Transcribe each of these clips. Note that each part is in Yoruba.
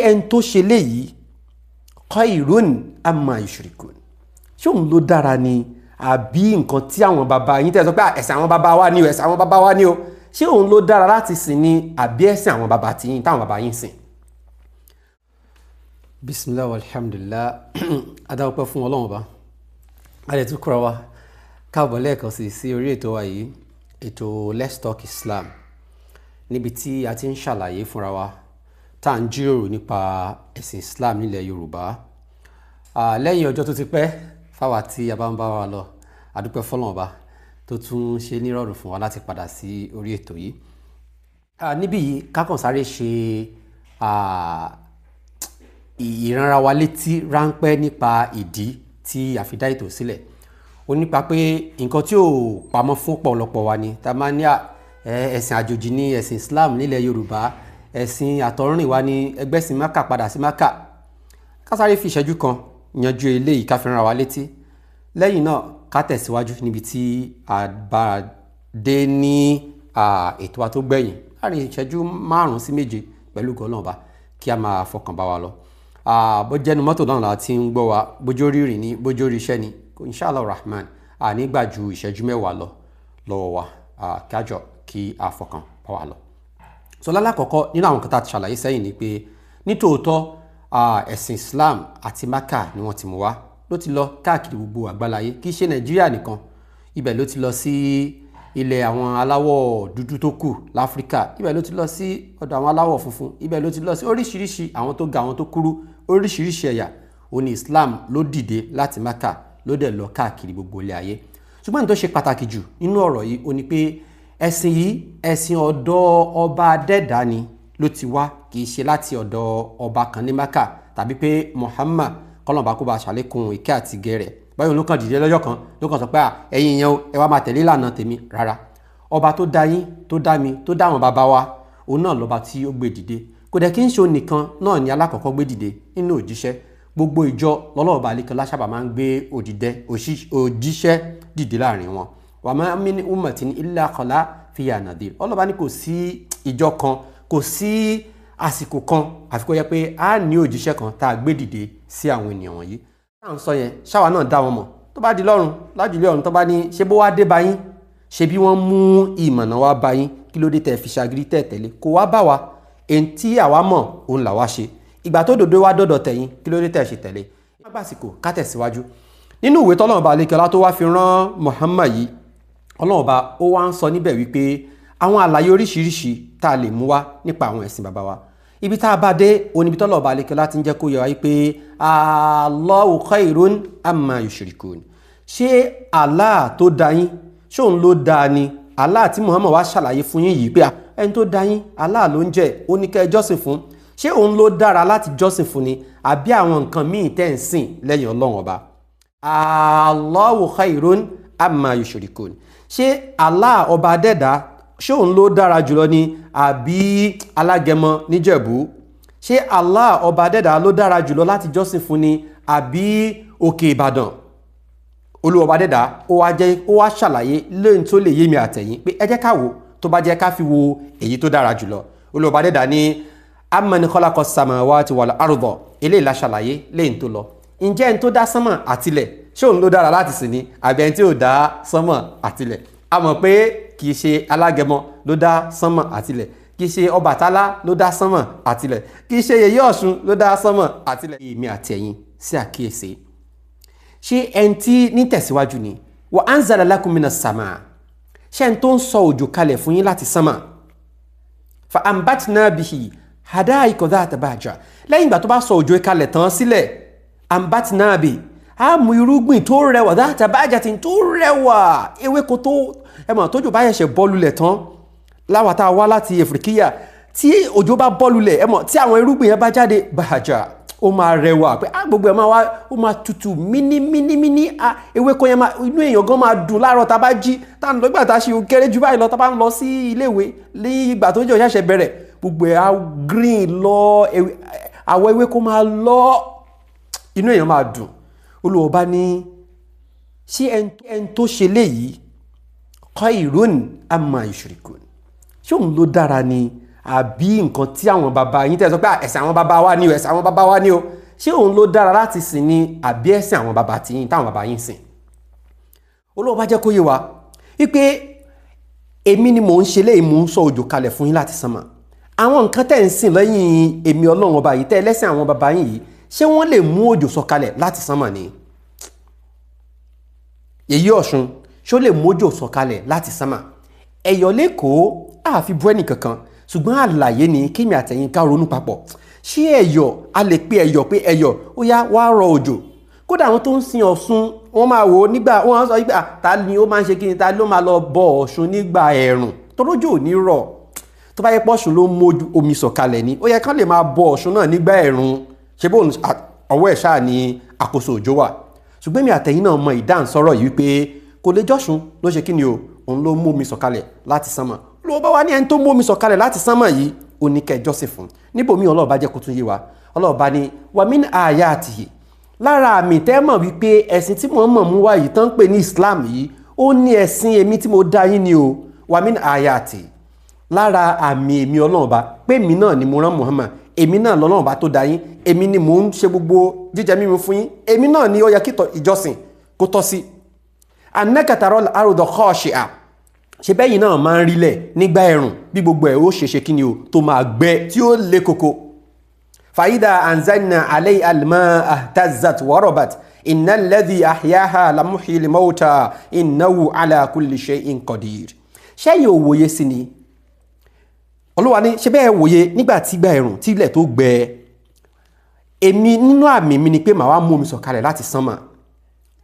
Ẹni tó ṣe léyìí, khairun amma yushrikun, ṣé òun ló dára ni, àbí nǹkan tí àwọn bàbá yín tẹ́ sọ pé ẹ̀sìn àwọn bàbá wa ni o, ẹ̀sìn àwọn bàbá wa ni o, ṣé òun ló dára láti sìn ni, àbí ẹ̀sìn àwọn bàbá tí yín táwọn bàbá yín sìn? Bisimilah, alhamdulilah, adáwọ́pẹ́ fún Ọlọ́run Ọba. A lè tún kúra wa káàbọ̀ lẹ́ẹ̀kan sí sí orí ètò wa yìí, ètò Let's Talk Islam, níbi tí a ti ń ṣàlàyé fúnra wa, tá à ń jíròrò nípa ẹ̀sìn Islam nílẹ̀ Yorùbá. Lẹ́yìn ọjọ́ tó ti pẹ́ fáwa tí a bá ń bá wa lọ, a dúpẹ́ f'Ọlọ́run Ọba tó tún ṣe nírọ̀rùn fún wa láti padà sí orí ètò yìí. Níbí yìí, ká kàn sáré ṣe ìránra wa létí ráńpẹ́ nípa ìdí tí a fi dá ètò sílẹ̀. Ó nípa pé nǹkan tí ò pamọ́ fún ọ̀pọ̀lọpọ̀ wa ni tá a máa ní ẹ̀sìn àjòjì ní ẹ̀sìn Islam nílẹ̀ Yorùbá, ẹ̀sìn àtọ̀rìnwá ní ẹgbẹ́sìn Mákà padà sí Mákà. Ká sáré fi ìṣẹ́jú kan yanjú eléyìí, ká fi ránra wa létí. Lẹ́yìn náà, ká tẹ̀síwájú níbi tí a bá dé ní ètò wa tó gbẹ̀yìn láàrin ìṣẹ́jú 5 sí 7 pẹ̀lú gọ́lọ́ọ̀bá, kí a máa fọkàn bá wa lọ. Bó jẹ́nu mọ́tò náà la ti ń gbọ́ wa, bójú rírìn ní, bójú orí iṣẹ́ ni, inshallah rahman, nígbà ju ìṣẹ́jú 10 lọ lọ́wọ́ wa, kájọ kí a fọkàn bá wa lọ. So lálákọ̀ọ́kọ́ nínú àwọn kan tá a ti ṣàlàyé sẹ́yìn ni pé nítòótọ́, ẹ̀sìn Islam àti Maka ni wọ́n ti mú wá, ló ti lọ káàkiri gbogbo àgbáláyé. Kì í ṣe Nàìjíríà nìkan, ibẹ̀ ló ti lọ sí ilẹ̀ àwọn aláwọ̀ dúdú tó kù láfíríkà, ibẹ̀ ló ti lọ sí ọ̀dọ̀ àwọn aláwọ̀ funfun, ibẹ̀ ló ti lọ sí oríṣiríṣi àwọn tó ga, àwọn tó kúrú, oríṣiríṣi ẹ̀yà. Ó ní Islam ló dìde láti Maka, ló dẹ̀ lọ káàkiri gbogbo ilẹ̀ ayé. Ṣùgbọ́n ní tó ṣe pàtàkì jù nínú ọ̀rọ̀ yìí, ó ní pé ẹ̀sìn yìí, ẹ̀sìn ọ̀dọ̀ ọba adẹ́dá ni ló ti wá, kì í ṣe láti ọ̀dọ̀ ọba kan ní Maka, tàbí pé Muhammad, kọ́lọ̀bá kó bá ṣàlékún ìkẹ́ àti ìgẹ̀ rẹ̀, báyọ̀ ló kàn dìde lọ́jọ́ kan, ló kàn sọ pé ẹ̀yin yẹn o, ẹ wá máa tẹ̀lé ìlànà tèmi. Rárá, ọba tó dá yín, tó dá mi, tó dá àwọn bàbá wa, òun náà lọ́ba tí ó gbé dìde. Kò dẹ̀ kí ń ṣe òun nìkan náà ni alákọ̀ọ́kọ́ gbé dìde nínú òjíṣẹ́. Gbogbo ìjọ lọ́lọ́ọ̀bá alẹ́kọ̀ọ́ lásábà máa ń gbé òjíṣẹ́ dìde láàrin wọn. Wa ma min ummatin illa khala fiha nadhir. Ọlọ́ba ní kò sí ìjọ kan, kò sí àsìkò kan, àfi kó yẹ pé a ní òjíṣẹ́ kan tá a gbé dìde sí àwọn ènìyàn wọ̀nyí. Tá à ń sọ yẹn, ṣáwa náà dá wọn mọ̀ tó bá di lọ́run lájúlé ọ̀run, tó bá ní ṣé bó wá dé bá yín, ṣe bí wọ́n mú ìmọ̀nà wá bá yín, kí ló dé tẹ̀ fi ṣagídí tẹ̀ tẹ̀lé? Kó wá bá wa, èyí tí àwa mọ̀ òun làwa ṣe. Ìgbà tó dòdò wá dọ̀dọ̀ tẹ̀yìn, kí ló dé tẹ̀ ṣe tẹ̀lé? Má gbàsìkò, ká tẹ̀síwájú nínú ìwé tọ́lọ́run Ọba alekela tó wá fi rán Muhammad yìí. Ọlọ́run Ọba ó wá ń sọ níbẹ̀ wípé àwọn àlàyé oríṣiríṣi tá a lè mú wá nípa àwọn ẹ̀sìn bàbá wa, ibi tá a bá dé oníbi tọ́lọ́run Ọba alekela ti ń jẹ́ kó yẹ wá wípé Allahu khairun amma yushrikun. Ṣé Allah tó dá yín, ṣé òun ló dá ni? Allah tí Muhammad wá ṣàlàyé fún yín yìí pé ẹni tó dá yín, Allah ló ń jẹ́, ó ní kẹ́ ẹ jọ́sìn fún, ṣé òun ló dára láti jọ́sìn fún ni, àbí àwọn nǹkan míì tẹ́ ń sìn lẹ́yìn Ọlọ́run Ọba? Allahu khairun amma yushrikun. Ṣé Allah ọba adẹ́dá, ṣé òun ló dára jùlọ ni, àbí alágẹmọ níjẹ̀bú? Ṣé Allah ọba adẹ́dá ló dára jùlọ láti jọ́sìn fún ni, àbí òkè Ìbàdàn? Olúwa ọba adẹ́dá ó wá jẹ́ ó wá ṣàlàyé lóyún tó lè yé mi àtẹ̀yìn pé ẹ jẹ́ ká wò, tó bá jẹ́ ká fi wo èyí tó dára jùlọ. Olúwa ọba adẹ́dá ní amman khalaqa samawati wal arda. Eléyìí la ṣàlàyé lẹ́yìn tó lọ. Ǹjẹ́ ẹni tó dá sánmà àtilẹ̀, ṣé òun ló dára láti sìn ni, àbí ẹni tí ò dá sánmà àtilẹ̀? A mọ̀ pé kì í ṣe alágẹmọ ló dá sánmà àtilẹ̀, kì í ṣe Ọbàtálá ló dá sánmà àtilẹ̀, kì í ṣe Yèyé Ọ̀ṣun ló dá sánmà àtilẹ̀. Èmi àti ẹ̀yin sí àkíyèsí, ṣé ẹni tí ní tẹ̀síwájú ni wa anzala lakum minas samaa, ṣé ẹni tó ń sọ òjò kalẹ̀ fún yín láti sánmà, fa ambatna bihi hadaiqa dhata bahja. Lẹ́yìn ìgbà tó bá sọ òjò kalẹ̀ tán sílẹ̀, ambatna bihi, a mú irúgbìn tó rẹwà, dhata bahjatin, tó rẹwà, ewéko tó ẹ mọ̀ tójò bá ṣẹ̀ṣẹ̀ bọ́ lulẹ̀ tán, láwa tá a wá láti Èfìríkíyà, tí òjò bá bọ́ lulẹ̀, ẹ mọ̀ tí àwọn irúgbìn yẹn bá jáde, bahaja, ó máa rẹwà pé á gbogbo ẹ̀ máa wá, ó máa tutù mínímínímíní, á ewéko yẹn máa, inú èèyàn gan máa dùn láàárọ̀ tá a bá jí, tá a ń lọ ìgbà tá a ṣe kéré jù báyìí lọ, tá a bá ń lọ sí iléèwé ní ìgbà tó jẹ́ òṣàṣẹ bẹ̀rẹ̀, gbogbo ẹ̀ á green lọ, àwọ̀ ewéko máa lọ, inú èèyàn máa dùn. Olúwa bá ní ṣé ẹni tó ṣe léyìí, khairun amma yushrikun, ṣé òun ló dára ni, Àbí nǹkan tí àwọn bàbá yín tẹ́ sọ pé ẹ̀sìn àwọn bàbá wa ni o, ẹ̀sìn àwọn bàbá wa ni o, ṣé òun ló dára láti sìn ni àbí ẹ̀sìn àwọn bàbá tí yín táwọn bàbá yín sìn? Olúwa bá jẹ́ kó yé wa wípé èmi ni mò ń ṣe léyìí, mò ń sọ òjò kalẹ̀ fún yín láti sánmà. Àwọn nǹkan tẹ́ ń sìn lẹ́yìn èmi Ọlọ́run ọba yìí, tẹ́ ẹlẹ́sìn àwọn bàbá yín yìí, ṣé wọ́n lè mú òjò sọ kalẹ̀ láti sánmà ni? Yèyé Ọ̀ṣun ṣó lè mú òjò sọ kalẹ̀ láti sánmà? Ẹ̀yọ̀ lẹ́kọ̀ọ́ àfi bú ẹnì kankan, ṣùgbọ́n àlàyé ni kémi àtẹ̀yìn ká ronú papọ̀. Ṣé Ẹ̀yọ̀ a lè pe Ẹ̀yọ̀ pé Ẹ̀yọ̀ ó yá wá rọ òjò? Kódà àwọn tó ń sin Ọ̀ṣun wọ́n máa wò ó nígbà wọ́n sọ wípé ta ni ó máa ń ṣe kí ni, ta ló máa lọ bọ Ọ̀ṣun nígbà ẹ̀rùn torójò ò ní rọ̀. Tó bá yẹ pé Ọ̀ṣun ló ń mójú omi sọ̀kalẹ̀ ni, ó yẹ kán lè máa bọ Ọ̀ṣun náà nígbà ẹ̀rùn. Ṣé bóun ọwọ́ ẹ̀ ṣáà ni àkóso òjò wà? Ṣùgbọ́n èmi àtẹ̀yìn náà mọ ìdáhùnsọ́rọ̀ yìí wípé kò lè jọ́ṣun ló ṣe kí ni o, òun ló mú omi sọ̀kalẹ̀ láti sánmà. Ló bá wá ní ẹni tó mú omi sọ̀kalẹ̀ láti sánmà yìí, ó ní kẹ́ jọ́sìn fún. Níbòmí Ọlọ́run bá jẹ́ kó tún yé wa. Ọlọ́run bá ní wàmín àyàtìhì, lára àmì tẹ́ mọ̀ wípé ẹ̀sìn tí mò ń mọ̀ mú wá yìí tán ń pè ní Islam yìí, ó ní ẹ̀sìn èmi tí mo dá yín ni o. Wàmín àyàtì, lára àmì èmi Ọlọ́run bá pé èmi náà ni mo rán Muhammad, èmi náà lọ́lọ́run bá tó dá yín, èmi ni mò ń ṣe gbogbo jíjẹ mímu fún yín, èmi náà ni ó yẹ kí ìjọsìn kó tọ́ sí. Annaka taral arda khashi'a, ṣe bẹ́yìn náà máa ń rílẹ̀ nígbà ẹ̀rùn bí gbogbo ẹ̀ ó ṣeṣe kí ni o tó máa gbẹ tí ó le koko. Fàyídà anzalna alayha al-ma'a ihtazzat wa rabat innal ladhi ahyaha lamuhyil mawta innahu ala kulli shay'in qadir. Ṣẹ́yìn ò wòye sí ni? Olúwa ní ṣe bẹ́ẹ̀ wòye nígbà tí gbà ẹ̀rùn tí ilẹ̀ tó gbẹ. Èmi nínú àmì mi ni pé màá wá mú omi sọ̀kalẹ̀ láti sánmà.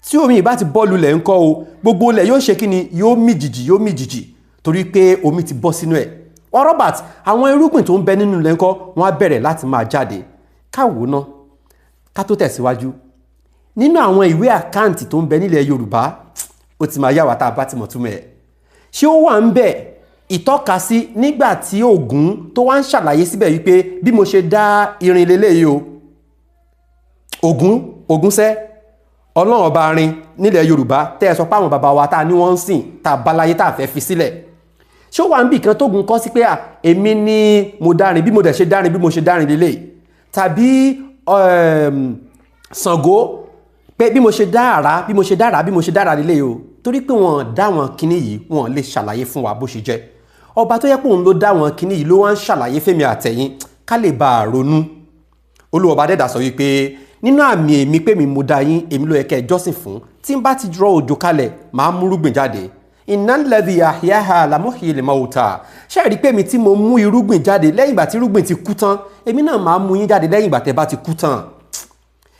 Tí omi ìbá ti bọ́ lulẹ̀ ńkọ́ o, gbogbo ilẹ̀ yóò ṣe kí ni, yóò mì jìjì, yóò mì jìjì torí pé omi ti bọ́ sínú ẹ̀. Wọ́n Robert, àwọn irúgbìn tó ń bẹ nínú ilẹ̀ ńkọ́, wọ́n á bẹ̀rẹ̀ láti máa jáde. Káwo ná, ká tó tẹ̀síwájú. Nínú àwọn ìwé àkáǹtì tó ń bẹ nílẹ̀ Yorùbá, ó ti máa yá wa tá a bá ti mọ̀ túmọ̀ ẹ̀. Ṣé ó wà ń bẹ ìtọ́kasí nígbà tí Ògún tó wá ń ṣàlàyé síbẹ̀ wípé bí mo ṣe dá irin leléyìí o? Ògún, Ògúnṣẹ́, Ọlọ́run ọba rin nílẹ̀ Yorùbá tẹ́ ẹ sọ pé àwọn bàbá wa tá a ní wọ́n ń sìn tá a báláyé tá a fẹ́ fi sílẹ̀. Ṣé ó wà ń bì kan tógun kọ́ sí pé à èmi ni mo dárin bí mo dẹ̀ ṣe dárin bí mo ṣe dárin lélẹ̀? Tàbí Ṣàngó pé bí mo ṣe dá àrá bí mo ṣe dára bí mo ṣe dára lélẹ̀ o? Torí pé wọ́n dá wọn kinní yìí, wọ́n lè ṣàlàyé fún wa bó ṣe jẹ́. Ọba tó yẹ pé òun ló dá wọn kinní yìí ló wá ń ṣàlàyé fẹ́mi àtẹ̀yìn ká lè bá a ronú. Olúwa ọba dẹ́dà sọ wípé nínú àmì èmi pé mi mo dá yín, èmi ló yẹ kẹ́ ẹ jọ́sìn fún. Tí n bá ti rọ òjò kalẹ̀, màá mú irúgbìn jáde. Innal ladhi ahyaha lamuhyil mauta. Ṣé ẹ rí pé èmi tí mo mú irúgbìn jáde lẹ́yìn ìgbà tí irúgbìn ti kú tán, èmi náà máa mú yín jáde lẹ́yìn ìgbà tẹ́ bá ti kú tán.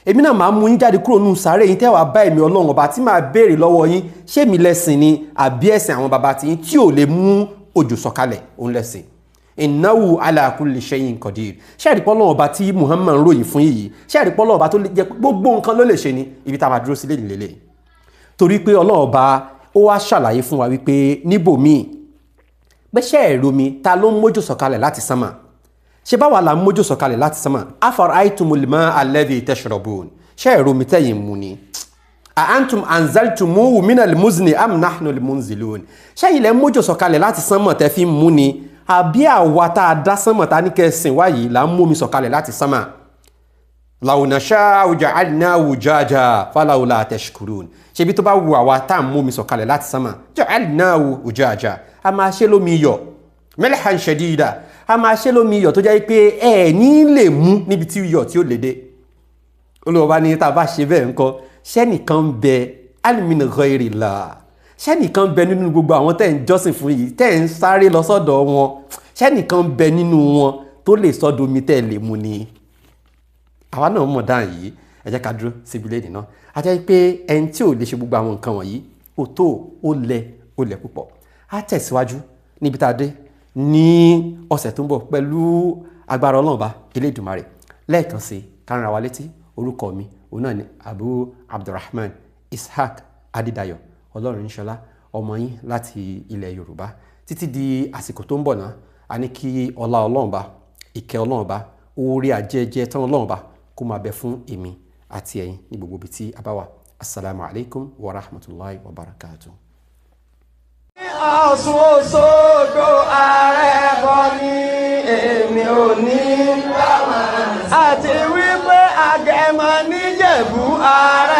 Èmi náà máa mú yín jáde kúrò nínú sàárè yín tẹ́ wàá bá èmi Ọlọ́run ọba tí màá béèrè lọ́wọ́ yín, ṣé èmi lẹ́sìn ni àbí ẹ̀sìn àwọn bàbá tí yín tí ò lè mú òjò sọ̀kalẹ̀ òun lẹ́sìn. Innahu ala kulli shay'in qadir. Ṣé ẹ rí pé Ọlọ́run ọba tí Muhammad ń ròyìn fún yìí, ṣé ẹ rí pé Ọlọ́run ọba tó lè jẹ́ gbogbo nǹkan ló lè ṣe ni? Ibi tá a máa dúró sí lẹ́yìn lélẹ̀. Torí pé Ọlọ́run ọba ó wá ṣàlàyé fún wa wípé níbòmíì pé ṣé ẹ romi ta ló ń mójò sọ̀kalẹ̀ láti sánmà? Ṣé báwa la ń mójò sọ̀kalẹ̀ láti sánmà? Afara'aytumul ma'a alladhi tashrabun. Ṣé ẹ romi tẹ̀yìn mu ni? A antum anzaltumuhu minal muzni am nahnul munzilun. Ṣé ilẹ̀ ń mójò sọ̀kalẹ̀ láti sánmà tẹ́ fi ń mu ni? Àbí àwa tá a dá sánmà tá a ní kẹ́ sìn wá yìí là ń mómi sọ̀kalẹ̀ láti sánmà? Law nasha'u ja'alnahu ujaja falawla tashkurun. Ṣebí tó bá wù àwa tá a ń mómi sọ̀kalẹ̀ láti sánmà, ja'alnahu ujaja, a máa ṣe lómi iyọ̀, milhan shadida, a máa ṣe lómi iyọ̀ tó jẹ́ pé ẹ ní lè mú níbi tí iyọ̀ tí ó lè dé. Olúwa bá ní tá a bá ṣe bẹ́ẹ̀ ńkọ́, ṣẹ́nìkan ń bẹ almin ghayrillah, ṣẹ́nìkan ń bẹ nínú gbogbo àwọn tẹ́ ń jọ́sìn fún yìí, tẹ́ ń sáré lọ sọ́dọ̀ wọn, ṣẹ́nìkan ń bẹ nínú wọn tó lè sọ́dọ̀ omi tẹ́ lè mu ni? Àwa náà mọ̀ dáhùn yìí. Ẹ jẹ́ ká dúró síbi lẹ́yìn náà. A jẹ́ pé ẹni tí ò lè ṣe gbogbo àwọn nǹkan wọ̀nyí, ó tó, ó lẹ, ó lẹ púpọ̀. A tẹ̀síwájú níbi tá a dé ní ọ̀sẹ̀ tó ń bọ̀ pẹ̀lú agbára Ọlọ́run ọba Elédùmarè. Lẹ́ẹ̀kan sí, ká rán wa létí orúkọ mi, òun náà ni Abu Abdulrahman Ishaq Adédayọ̀ Ọlọ́runṣọlá, ọmọ yín láti ilẹ̀ Yorùbá. Títí di àsìkò tó ń bọ̀ náà, a ní kí ọlá Ọlọ́run ọba, ìkẹ́ Ọlọ́run ọba, oore àjẹjẹ tán Ọlọ́run ọba kó máa bẹ fún èmi àti ẹ̀yin ní gbogbo ibi tí a bá wà. Assalamu alaikum wa rahmatulahi wa barakatuh. Ọ̀ṣun Òṣogbo ààrẹ bọ̀ ni. Èmi ò ní. Àti wípé Agẹmọ níjẹ̀bú ara.